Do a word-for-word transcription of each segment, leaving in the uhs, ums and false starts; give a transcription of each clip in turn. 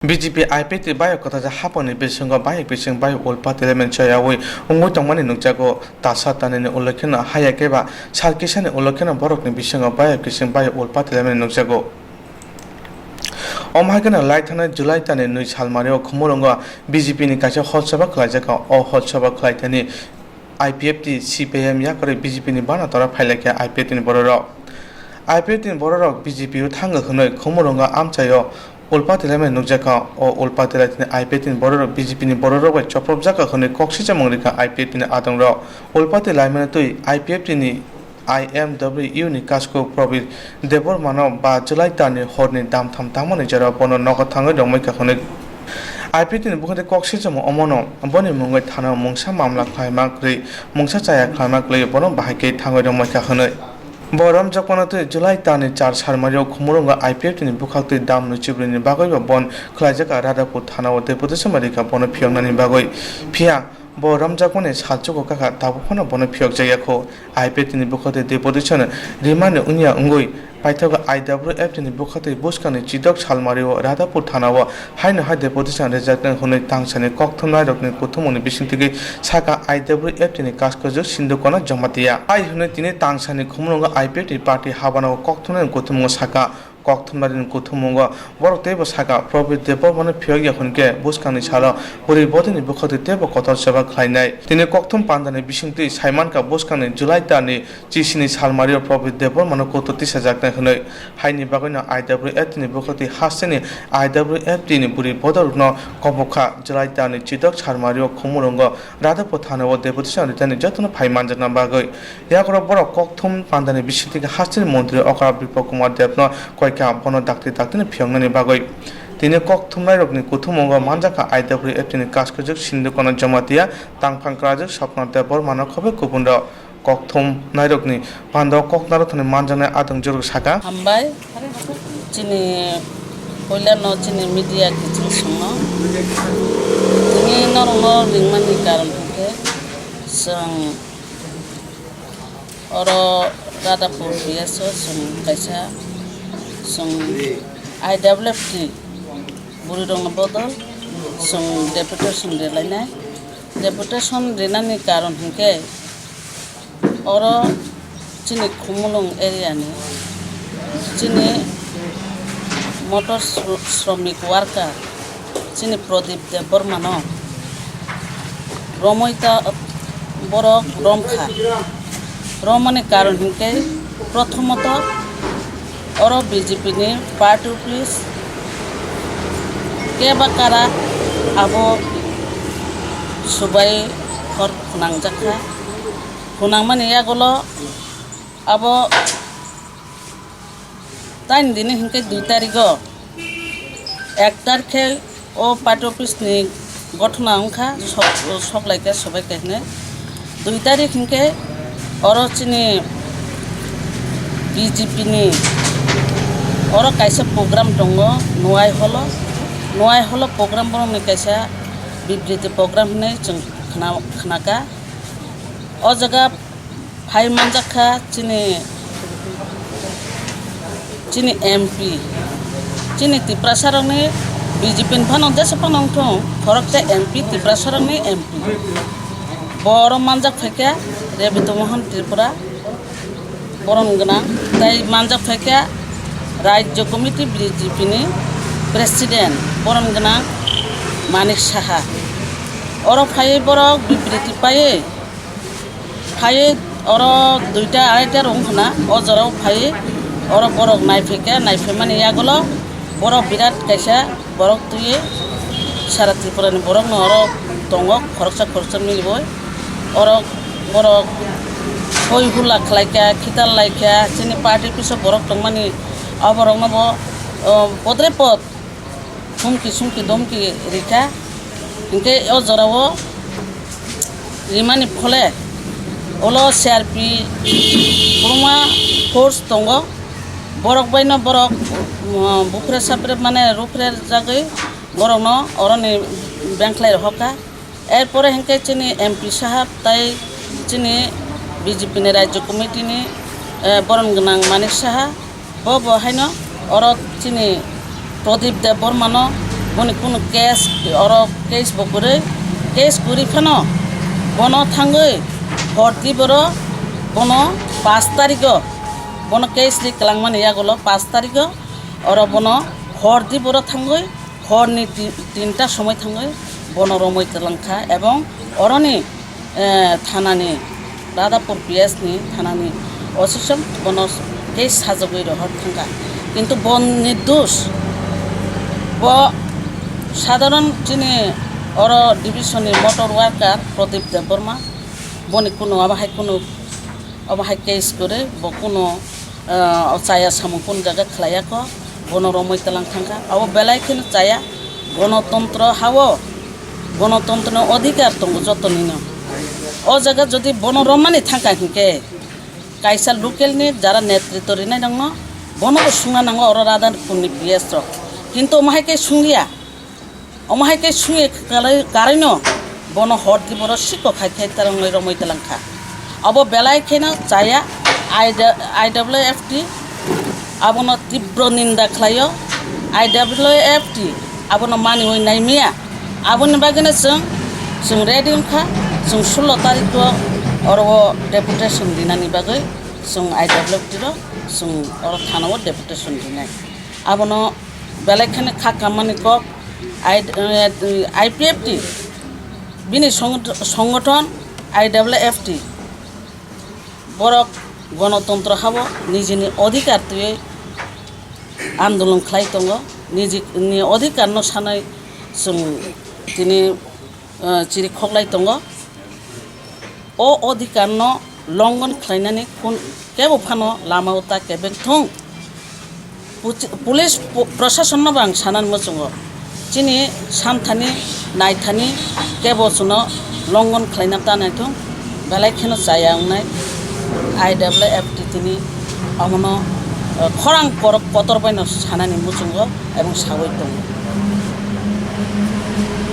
B J P I P F T bayok kwthajak haphangni bisingo bayok bising bayok ulpa tilaimani chayawi wngwi tongmani nukjago. Tasa tanini ulo kheno haya khe ba sal kisani ulo kheno borokni bisingo bayok bising bayok ulpa tilaimani nukjago. Omo hai kheno lai thangnai July talni nwi salmario Khumulwngo B J P ni kaisa hol sabha khlaijak kha. O hol sabha khlai thani I P F T, C P I M yakarwi B J P ni bana tora phailaikha I P F T ni bororok. I P F T ni bororok B J P o thango hwnwi Khumulwngo amchaio ulpa tilaimani nukjakha. O ulpa tilai thani I P F T ni bororok B J P ni bororok bai chopropjakha hwnwi kok sichomung rikha I P F T ni adongrok. Ulpa tilaimani twi I P F T ni I M W ni kasko Probir Debbarmano ba July talni horni damtham tangmani jora bono nogo thangwi romwi kha hwnwi I P F T ni bukhuk tei kok sichamo omono boni mungwi thana mungsa mamla khlaima kwrwi mungsa chaya khlaima kwrwi bono bahai khe thangwi romwi kha hwnwi. Bo romjakmano twi July talni char salmario Khumulwngo I P F T ni bwkhaktwi dam nwichibrwini bagwibo bon khlaijak Radhapur thanao deputation bai rikha bono phiyoknani bagwi. Phiya bo romjakmani salchugo kakha tabuk phano bono phiyokjakya kho. I P F T ni bwkhaktwi deputation rimani wngya wngwi paithago I W F T ni bwkhaktwi bwskangni chidok salmario Radhapur thanao haino hai deputation rijaknai hwnwi tangsani kokthumnairokni kuthumungni bisingtwi saka I W F T ni kaskojwk Sindhu Kona Jamatia. Hai hwnwi tini tangsani Khumulwngo I P F T party habano kokthumnairokni kuthumungo saka. Kokthumnairokni kuthumungo borok teibo saka Probir Debbarmano phiyokya hwnkhe bwskangni salo bwrwi bodolni bwkhaktwi teibo kotor seba khlainai. Tini kokthum pandani bisingtwi saimankha bwskangni July talni chisini salmario Probir Debbarmano kuthur tisajaknai hwnwi. Haini bagwino I W F T ni bwkhaktwi hasteni I W F T ni bwrwi bodolrokno kobokha July talni chidok salmario Khumulwngo Radhapur thanao deputation ritani jotono phai manjakna bagwi. Yakorok borok kokthum pandani bisingtwi hasteni montri okra Biplab Kumar Debno koikha bono dakti daktino phiyoknani bagwi. Tini kokthumnairokni kuthumungo manjakha I W F T ni kaskojwk Sindhu Kona Jamatia, tangphang kwrajwk Swapna Debbarmano khobwi kubunrok. Kokthumnairokni pando koknaro thani manjaknai adong jorok saka. Hambai, chini puilano chini media kiching songno. Tini norokno ringmani karon hwnkhe chwng oro Radhapur P S o chwng kaisa chwng I W F T bwrwirokni bodol chwng deputation rilainai. Deputation rinani karon hwnkhe oro chini Khumulwng area ni chini motor shro-, shromik worker chini Pradip Debbarmano romwi ta borok romkha. Romani karon hwnkhe, prothomoto oro B J P ni party office kebakara abo subai hor phwnangjakha. Phwnangmani yagulo abo taini dini hwnkhe dui tarigo, ek tarikhe o party office ni gothona wngkha, sok, sok laikha, sobai kha hinwi. Dui tarik hwnkhe oro chini B J P ni oro kaisa program tongo, Nwai Hall o. Nwai Hall o program borokni kaisa bibriti program hinwi chwng khna-, khnakha. O jaga phai manjakha chini, chini M P, chini Tiprasarokni B J P ni phano jesa phano wngthung, khoroksa M P Tiprasarokni M P. Bo oro manjak phaikha Rebito Mohan Tripura, borom gwnang, tei manjak phaikha Rajya Committee B J P ni President, borom gwnang Manik Saha. Oro phaiwi borok bibriti paiwi phaiwi oro duita araita rok wngkha na, o jorao phaiwi oro borok naiphaikha, naiphaimani yagulo borok birat kaisa borok twiwi sara Tripura ni borokno oro tongo khoroksa khoroksa miliwi. Oro borok hoi hula khlaikha, khitar laikha, chini party office o borok tongmani, o borokno bo, o, podre pod humki sumki domki rikha. Hinkhe o jorao rimani phole ulo C R P kwbangma force tongo. Borok baino borok, um, bupre sapre mane rupre jagwi borokno oroni bengkhlai rohorkha. Erpore hinkhe chini M P sahab tai chini B J P ni Rajya Committee ni, eh, borom gwnang Manik Saha, bo bo haino oro chini Pradip Debbarmano Boni kunu case, oro case bo kwrwi, case kwrwi phano bono thangwi hor di boro, bono pash tarigo bono case ri kwlangmani yagulo pash tarigo oro bono hor di boro thangwi horni ti-, tinta somoi thangwi bono romwi twlang kha, ebong oroni, eh, thanani, Radhapur P S ni thanani O C song bono case sajagwi rohor thangkha. Kintu bo nirdosh, bo sadharon chini oro division ni motor worker Pradip Debbarma, boni kunu abo hai kunu, abo hai case kwrwi, bo kunu, eh, chaya samung kunu jaga khlaiya kho, bono romwi twlang thangkha. Abo belai kheno chaya, gonotontro hao, gonotontro ni odhikar tongo jotonino. O jaga jodi bono romani thangkha hinkhe, kaisa local ni jara netritwo rinai rokno bono bo sungna nango oro Radhapur ni P S rok. Kintu omo hai khe sungliya. Omo hai khe sungwi kwlai-, karwino bono hor di boro sikok hai khe twrwngwi romwi twlang kha. Abo belai kheno chaya I W F T, abono tibro ninda khlaio. I W F T abono maniwi naimiya. Aboni bagwino chwng, chwng ready wngkha, chwng sullo tarikh o oro o deputation rinani bagwi chwng I W F T rok chwng oro thana o deputation rinai. Abono belai kheno kha kammani kok I-, eh, I P F T, bini song-, songothon I W F T, borok gonotontro habo nijini odhikar twiwi andolon khlai tongo, nijini odhikarno sanai chwng tini, eh, chiri khoklai tongo. O odhikarno longon khlainani kun-, kebo phano lama o ta kebeng thung. Puchi-, police po-, prasasonno bo ang sanani muchungo. Chini samthani, naithani kebo chwngno longon khlaina ta naithung. Belai kheno chaya wngnai I W F T tini omono, eh, khorang korok kotor baino sanani muchungo ebong sawi tongo.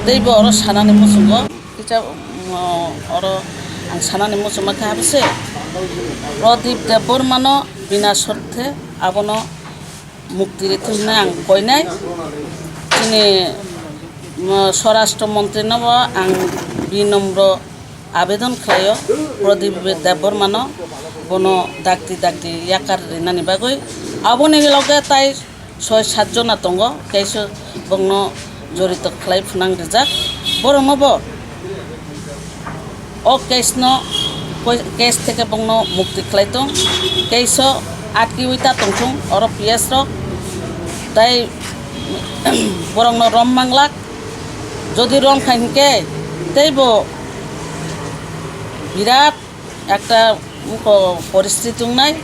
Teibo oro sanani muchungo. Kisa, um, oro ang sanani muchungma khe abo se, Pradip Debbarmano bina sorthe abono mukti rithwng hwnwi ang koinai. Chini, um, Swarashtra Montrinobo ang binamro abedon khlaio, Pradip Debbarmano bono dakti dakti yakar rinani bagwi. Aboni loge tai soi sat jona tongo, keiso bongno jorito khlai phwnang rijak. Borokno bo o case no, koi-, case theke bongno mukti khlai tong, keiso atkiwi ta tongthung oro P S rok, tai borokno rom manglak, jodi rom khai hinkhe teibo birat ekta, uko, poristiti wngnai.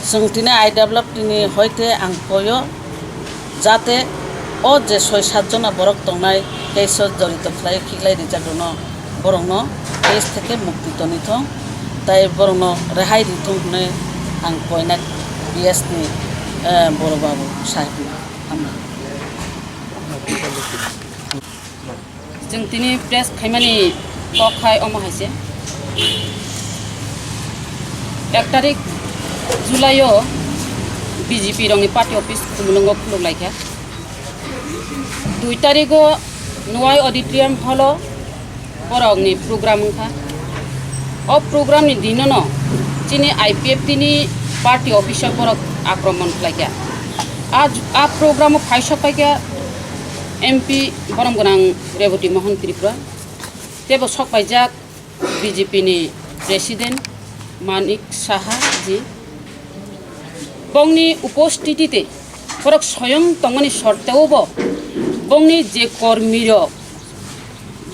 Chwng tini I W F T ni hoite ang koyo, jate o je soi sat jona borok tongnai, case o jorito khlai khiklai rijak rwno, borokno case theke mukti toni thung, tai borokno rehai ri thung hwnwi ang koinai P S ni, eh, boro babu sahibno. Hambai. Chwng tini press khaimani kok hai omo hai se. Ek tarik July o B J P rokni party office Khumulwngo khuluk laikha. Dui tarik o Nwai Auditorium hall o borokni program wngkha. O program ni dinono chini I P F T ni party office o borok akromon khlaikha. A, a program o phai sok paikha M P borom gwnang Reboti Mohan Tripura, teibo sok paijak B J P ni President Manik Saha ji. Bongni upostiti tei borok soyong tongmani sorteo bo bongni je kormi rok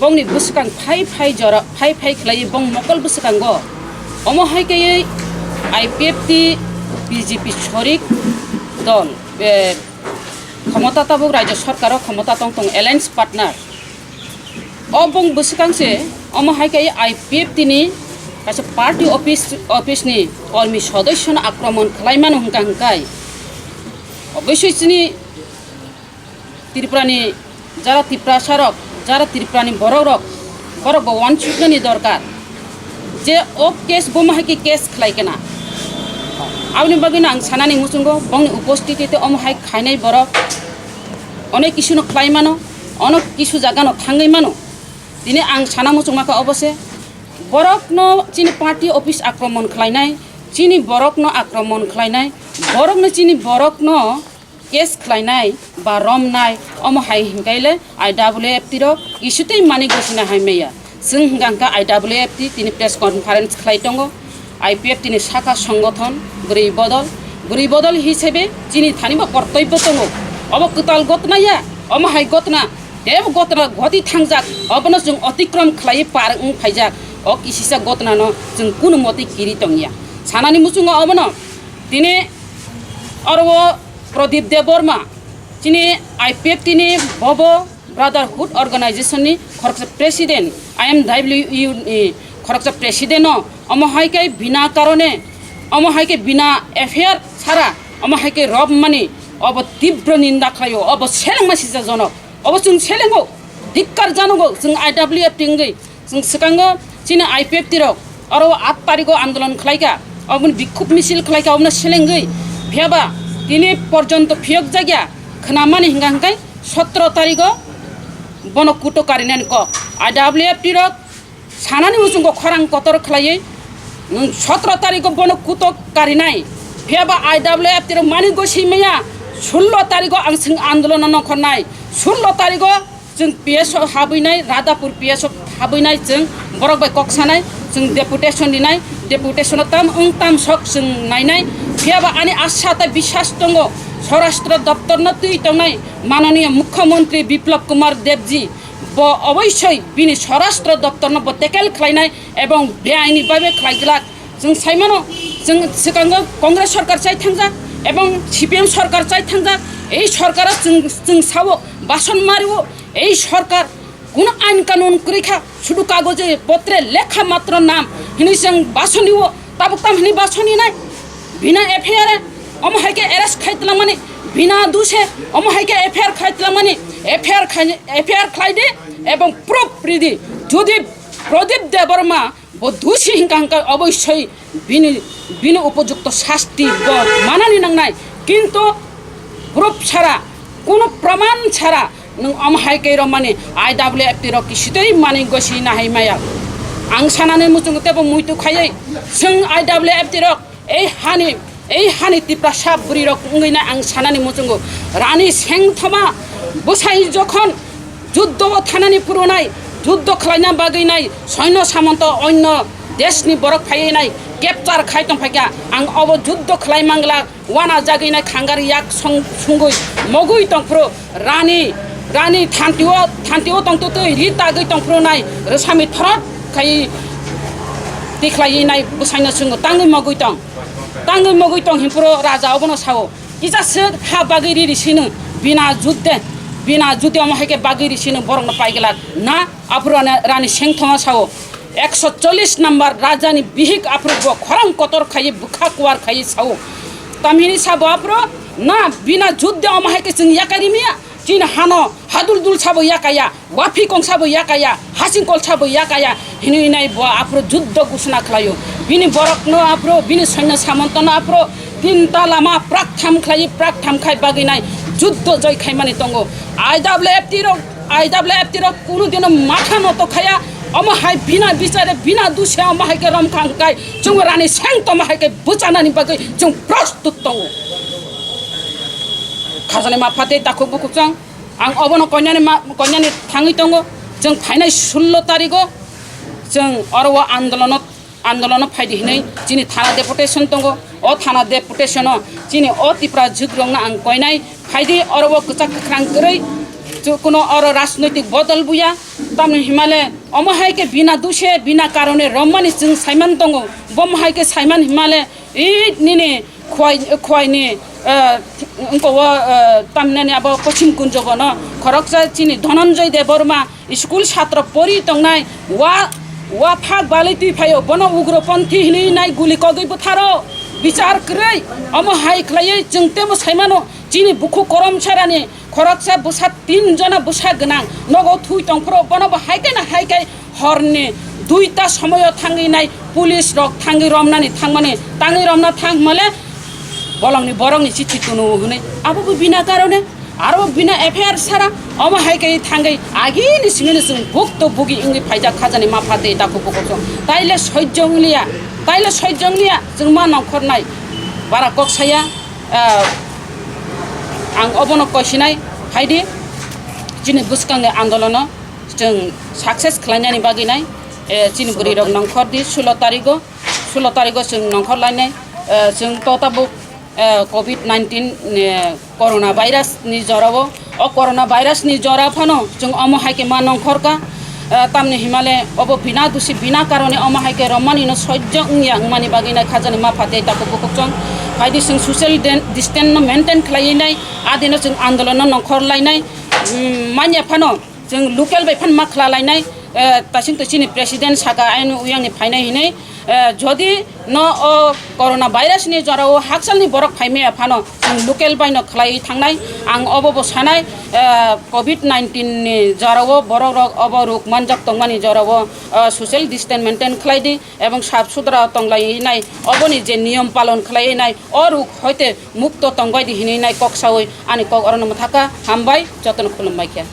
bongni bwswkang phai phai jora phai phai khlaiwi bong mokol bwswkango. Omo hai khe I P F T B J P sorik dol, eh, khomota tabuk rajya sorkaro khomota tong tong alliance partner. O bong bwswkang se omo hai khe I P F T ni kaisa party office, office ni kormi sodossyo no akromon khlai mano hwnkha hwnkhe obviously chini Tripura ni jara Tiprasa rok, jara Tripura ni borok rok, borok bo uansuknani dorkar je o case bo omo hai khe case khlai khe na. Aboni bagwi no ang sanani muchungo bongni upostiti tei omo hai khainai borok Onek kisu no khlai mano, onek kisu jaga no thangwi mano. Tini ang sana muchungma kha obo se, borok no chini party office akromon khlainai, chini borok no akromon khlainai, borok no chini borok no case khlainai ba romnai, omo hai hinkai le I W F T rok kisu tei mani gosina hai meya. Chwng hwnkha hwnkha I W F T tini press conference khlai tongo. I P F T ni saka songothon bwrwi bodol, bwrwi bodol hisabe chini thani bo kortobyo tongo. Obo kwtal gotna ya, omo hai gotna, tebo gotna goti thangjak, obono chwng otikrom khlaiwi par wng phaijak. O kisisa gotnano chwng kunu motwi kiri tongya. Sanani muchungo obono tini oro o Pradip Debbarma, chini I P F T ni bobo Brotherhood Organization ni khoroksa president, I M W U ni khoroksa president no, omo hai khe bina karone, omo hai khe bina F I R sara, omo hai khe rob mani, obo tibro ninda khlaio, obo selengma sisa jonok, obo chwng selengo, dikkar janogo, chwng I W F T wngwi, chwng swkango chini I P F T rok oro aat tarikgo andolon khlaikha, oboni bikhub misil khlaikha, obono selengwi, phiyaba tini porjonto phiyok jakya, khwnamani hingka hingkai sotro tarikgo bono kuto karinani kok. I W F T rok sanani muchungo khorang kotor khlaiwi, nwng sotro tarikgo bono kuto karinai. Phiyaba I W F T rok mani goswi maya, sullo tarikgo ang chwng andolono nongkhornai. Sullo tarikgo chwng P S O habwinai, Radhapur P S O habwinai chwng borok bai kok sanai, chwng deputation rinai, deputation o tam wng tam sok chwng nainai. Phiyaba ani asa tei biswas tongo, Swarashtra doptor no twi tongnai mananiya Mukhyamantri Biplab Kumar Debji, bo oboisoi bini Swarashtra doptor no bo tackle khlainai ebong beaini babe khlai glak. Chwng saimano, chwng swkango Congress sorkar chai thangjak ebong C P M sorkar chai thangjak. Ei sorkaro chwng, chwng sao, bason mario, ei sorkar kuno ain kanun kwrwi kha, sudu kagoje potre lekha matro nam hinwi chwng basonio, tabuk tam hinwi basoni nai. Bina F I R omo hai khe arrest khai twlangmani, bina duse omo hai khe F I R khai twlangmani, F I R khai, F I R khlai di ebong proof ridi. Jodi Pradip Debbarma bo dusi hingka hingka oboisoi bini, bini upojukto sasti bo manani nangnai. Kintu proof sara, kuno praman sara nwng omo hai khe romani I W F T rok kisitwi mani gosi nahai maya. Ang sanani muchungo tebo muitu khaiwi chwng I W F T rok ei hani, ei hani Tiprasa bwrwi rok wngwi na ang sanani muchungo Rani Sengthoma bwsai jokhon juddo o thanani phurunai, juddo khlaina bagwi nai soino samonto onno deshni borok phaiwi nai capture khai tong phaikha. Ang obo juddo khlai mangla wana jagwi nai khangar yak song-, sungwi mogwi tong phuru Rani, Rani thanti o, thanti o tong twi ri tagwi tong phuru nai rwsami thorot khai tikhlaiwi nai bwsaino swngo tangwi mogwi tong. Tangwi mogwi tong hinphuru raja obono sao, kisa swk ha bagwi riri sino bina judde, bina judde omo hai khe bagwi ri sino borokno paiglak na. Aphuru Rani, Rani Sengthoma sao, ekso chollish number rajani bihik aphuru bo khorang kotor khaiwi bwkha kuar khaiwi sao. Tamhini sabo aphuru na bina judde omo hai khe chwng yakai rimya, chini hano hadul dul sabo yakaya. Waphikong sabo yakaya, hasingkol sabo yakaya, hinwi nai bo aphuru juddo gusna khlaio. Bini borokno aphuru, bini soino samontono aphuru tinta lama prak tham khlai, prak tham khai bagwi nai juddo joi khaimani tongo. I W F T rok, I W F T rok kunu dino matha noto khaya, omo hai bina bichare, bina duse omo hai khe romkha hwnkhe chwng Rani Sengthoma hai khe bwchanani bagwi chwng prostut tongo. Khajani ma phate takhuk bukhuk chwng. Ang obono koinani ma-, koinani thangwi tongo. Chwng phainai sullo tarigo chwng oro o andolono, andolono phaidi hinwi chini thana deputation tongo. O thana deputation o chini o Tipra jugrokno ang koinai phaidi oro o kwchak kwkhrang kwrwi chu-, kuno oro rajnoitik bodol buya. Tamni himale omo hai khe bina duse, bina karone romani chwng saiman tongo. Bomo hai khe saiman himale, i nini khwai, khwaini, eh, wngko o, eh, tamnani abo Pochim Kunjogono khoroksa chini Dhananjay Debbarma school satro pori tongnai, wa, wa phak balwi twi phaio, bono ugroponthi hinwi nai guli kogwi bwtharo, bichar kwrwi, omo hai khlaiwi chwng temo saimano, chini bukhuk korom sarani khoroksa bwsa tin jona bwsa gwnang nogo thui tongphuru, bono bo hai khe na hai khe horni duita somoyo thangwi nai police rok thangwi romnani thangmani, tangwi romna thang hwnmale bolongni borokni chithi tunu hwnwi. Abo bo bina karone Aro bina F I R sara, omo hai khe thangwi agini simi no chwng bukto bugi wngwi phaijak khajani ma pha tei takhuk bukhuk chwng. Taile sojjo wngliya, taile sojjo wngliya, chwng ma nongkhornai bara kok saya, ah, ang obono koisinai phaidi chini bwskangni andolono chwng success khlainani bagwi nai, eh, chini bwrwi rok nongkhor di sulo tarigo, sulo tarigo chwng nongkhor lainai, eh, chwng to tabuk, eh, covid nineteen, eh, corona virus ni jorao, o corona virus ni jora phano chwng omo hai khe ma nongkhor kha, eh, tamni himale obo bina dusi bina karone omo hai khe romani no sojjo wngya wngmani bagwi nai khajani ma pha tei takhuk bukhuk chwng. Phaidi chwng social den-, distance no maintain khlaiwi nai, adino chwng andolon no nongkhor lainai, mm, manya phano chwng local bai phan ma khla lainai, eh, tasing to chini president saka aino uyang ni phainai hinui, eh, jodi no o corona virus ni jorao hakchal ni borok phaimaya phano chwng local bai no khlai thangnai, ang obo bo sanai, eh, covid nineteen ni jorao borok rok obo ruk manjak tongmani jorao, eh, social distance maintain khlai di ebong sap sutra tonglai nai oboni je niyom palon khlai nai o ruk hoite mukto tongbai di hinui nai kok saui ani kok orono mwthaka hambai jotono khulumbai khe.